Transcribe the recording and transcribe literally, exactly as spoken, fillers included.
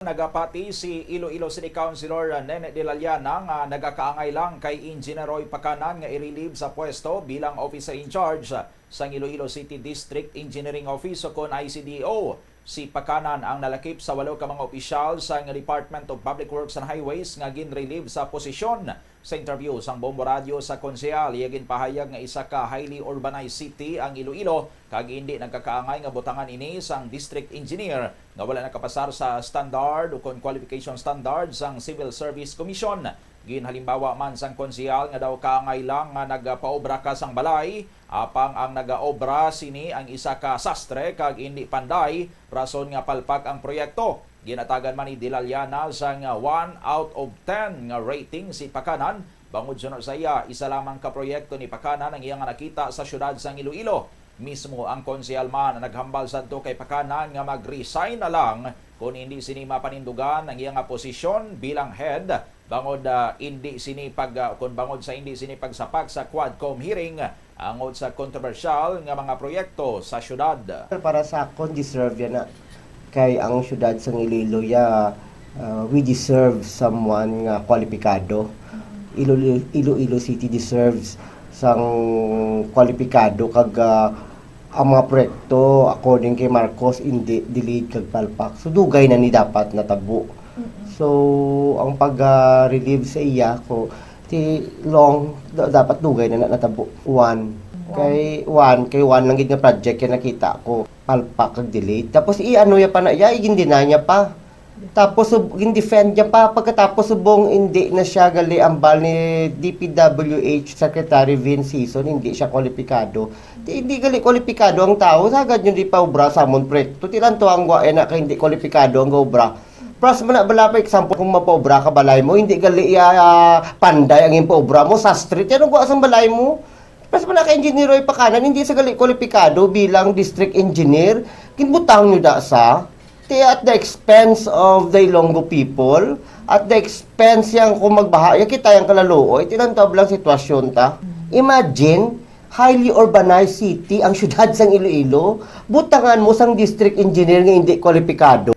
Nagapati si Iloilo City Councilor Nene Dela Llana nga nagakaangay lang kay Engineer Roy Pacanan nga i-relieve sa pwesto bilang officer in charge sang Iloilo City District Engineering Office o kon I C D E O. Si Pacanan ang nalakip sa walo ka mga opisyal sang Department of Public Works and Highways nga gin-relieve sa posisyon. Sa interview sang Bombo Radyo sa konsehal, iya ginpahayag nga isa ka highly urbanized city ang Iloilo kag indi nagkakaangay nga butangan ini sang district engineer nga wala nakapasar sa standard o kon qualification standard sang Civil Service Commission. Ginhalimbawa man sang konsehal nga daw kaangay lang nga nagapaobra ka sang balay, apang ang nagaobra sini ang isa ka sastre kag indi panday, rason nga palpak ang proyekto. Ginatagan man ni Dela Llana sang one out of ten nga rating si Pacanan, bangod suno sa iya, isa lamang ka proyekto ni Pacanan ang iya nga nakita sa siyudad sang Iloilo. Mismo ang konsehal man naghambal sadto kay Pacanan nga mag-resign na lang kon hindi sini mapanindugan ang iya nga posisyon bilang head, bangod, ah, hindi sini pag, ah, kon bangod sa hindi sini pagsapak sa Quadcom hearing angot sa kontrobersyal nga mga proyekto sa siyudad. Para sa akon, deserve yan na. Kay ang siyudad sang Iloilo, ya, ah, we deserve someone nga kwalipikado. Iloilo, Iloilo City deserves sang kwalipikado kag, ah, ang mga proyekto, according kay Marcos, hindi delayed kag palpak. So, dugay na ni dapat natabo. So, ang pag, ah, relieve sa iya ko, ti long, da-, dapat dugay na, na natabo. One. Kay one, kay one lang gid nga project kay nakita ko palpak kag delayed. Tapos i-ano ya pa na iya, i-deny niya pa. Tapos sub-, gin-defend niya pa. Pagkatapos subong hindi na siya gali ambal ni D P W H Secretary Vince Sison, hindi siya kwalipikado. Di, hindi gali kwalipikado ang tao. Sagad yun di pa obra sa amon proyekto. Tilan to ang wa na kay hindi kwalipikado ang obra. Plus man na bala pa example kung mapaobra ka balay mo, hindi gali iya, ah, panday ang impaobra mo sa street. Yan ang wa sang balay mo. Plus man na kay Engineer Roy Pacanan, hindi sa gali kwalipikado bilang district engineer. Ginbutang nyo da sa Ti at the expense of the Ilonggo people, at the expense yang kung magbaha, ya kita yang kalaluoy, tinantab lang sitwasyon ta. Imagine, highly urbanized city ang syudad sang Iloilo, butangan mo sang district engineer nga hindi kwalipikado.